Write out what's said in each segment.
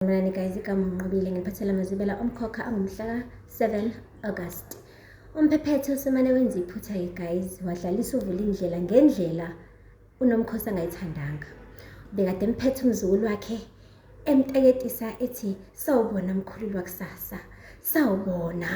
Sanibonani guys, igama uNqobile ngiphathela amazibela omkhokha angumhla ka-7 August. Umphephethe usemane wenza iphutha-ke guys, wadlalisa uvulindlela ngendlela uNomkhosi angayithandanga. Ubekade emphethe umzukulu wakhe emteketisa ethi sawubona mkhulu lwakusasa, sawubona.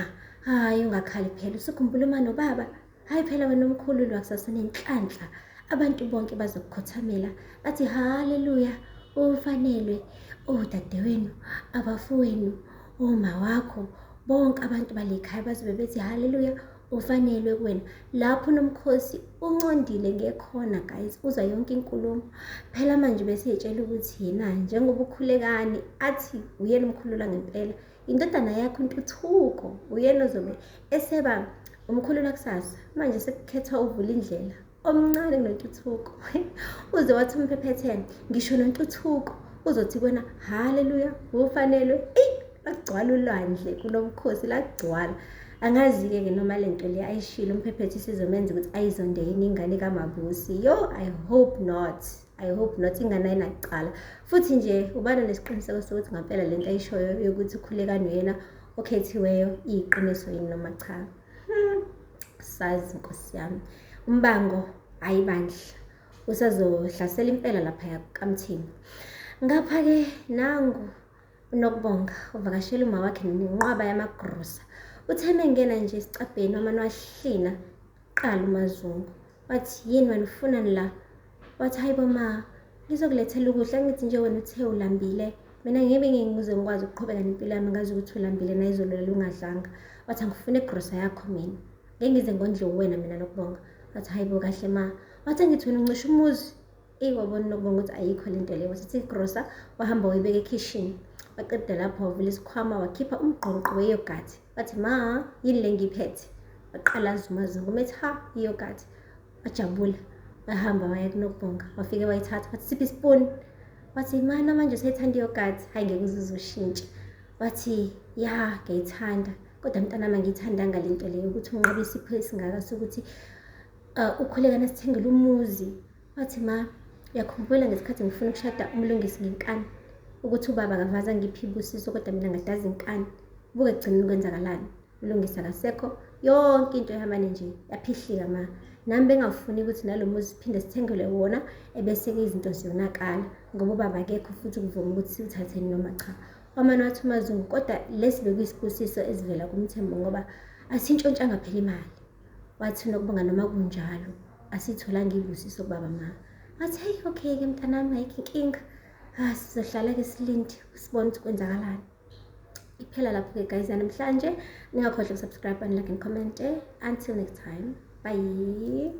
Hhayi ungakhali phela usukhumbula uma nobaba. Hhayi phela wena umkhulu lwakusasa unenhlanhla. Abantu bonke bazokukhothamela bathi haleluya ufanelwe odadewenu, abafowenu, oma wakho, bonke abantu bale khaya bazobe bethi haleluya ufanelwe kuwena. Lapho uNomkhosi uncondile ngekhona guys, uzwa yonke inkulumo. Phela manje bese etshela ukuthi yena njengoba ukhulekani athi uyena umkhulula ngempela. Indodana yakho intuthuko uyena ozobe eseba umkhulula kusasa. Manje sekukhethwa uvulindlela omncane kunontuthuko. Uze wathi umphephethe ngisho nontuthuko uzothi kwena haleluya ufanelwe. Eyi lagcwala ulwandle kunomkhosi lagcwala. Angazi-ke ke noma le nto le ayishilo umphephethe isizomenza ukuthi ayizonde yini ingane kaMabusi. Yo, I hope not. I hope not ingane ayinacala. Futhi nje ubani nesiqiniseko sokuthi ngampela le nto ayishoyo yokuthi ukhulekani uyena okhethiweyo iyiqiniso yini noma cha. Sazi Nkosi yami. Umbango hayi bandla usazohlasela impela lapha kaMthembu. Ngapha-ke nangu uNokubonga uvakashela uma wakhe nenqwaba yamagrosa. Uthe mengena nje esicabheni wamane wahlina qala uMazungu. Wathi yini wena ufunani la? Wathi hayi bo ma, ngizokulethela ukudla ngithi nje wena uthe ulambile. Mina ngeke ngize ngikwazi ukuqhubeka nempilo yami ngazi ukuthi ulambile nayizolo leli ungadlanga. Wathi angifune igrosa yakho mina. Ngeke ngize ngondle uwena mina Nokubonga. Wathi hayi bo kahle ma. Wathi angithi wena uncisha umuzi. Eyi wabona uNokubonga ukuthi ayikho le nto le. Wathatha igrosa wahamba wayibeka ekhishini. Waqeda lapho wavula isikhwama wakhipha umgqonqo weyogathi. Wathi ma yini le ngiyiphethe? Waqala azumazuma umethi ha iyogathi. Wajabula wahamba waya kuNokubonga wafike wayithatha wathi siphi isipuni. Wathi mana manje usayithanda iyogathi? Hhayi ngeke uze uzushintshe. Wathi ya ngiyayithanda kodwa mntanami angiyithandanga le nto leyo ukuthi unqabe isipho esingaka sokuthi ukhuleka nasithengele umuzi. Wathi ma uyakhumbula ngesikhathi ngifuna ukushada uMlungisi ngenkani ukuthi ubaba akavaze angiphe ibusiso kodwa mina ngadaza inkani. Buka ekugcineni kwenzakalani. Umlungisi akasekho yonke into yamane nje yaphihlika ma. Nami bengafuni ukuthi nalo muzi siphinde sithengelwe wona ebese-ke izinto ziyonakala ngoba ubaba akekho futhi ukuvuma ukuthi siwuthathe noma cha. Wamane wathi uMazungu kodwa lesi bekuyisibusiso esivela kuMthembu ngoba asintshontshanga phela imali. Wathi uNokubonga noma kunjalo asitholanga ibusiso kubaba ma. Wathi hey okay-ke mntanami ayikho inkinga. Ah sizohlala-ke silinde sibone ukuthi kwenzakalani. Iphela lapho-ke guys namhlanje. Ningakhohlwa ukusubscribe and like and comment. Until next time. Bye.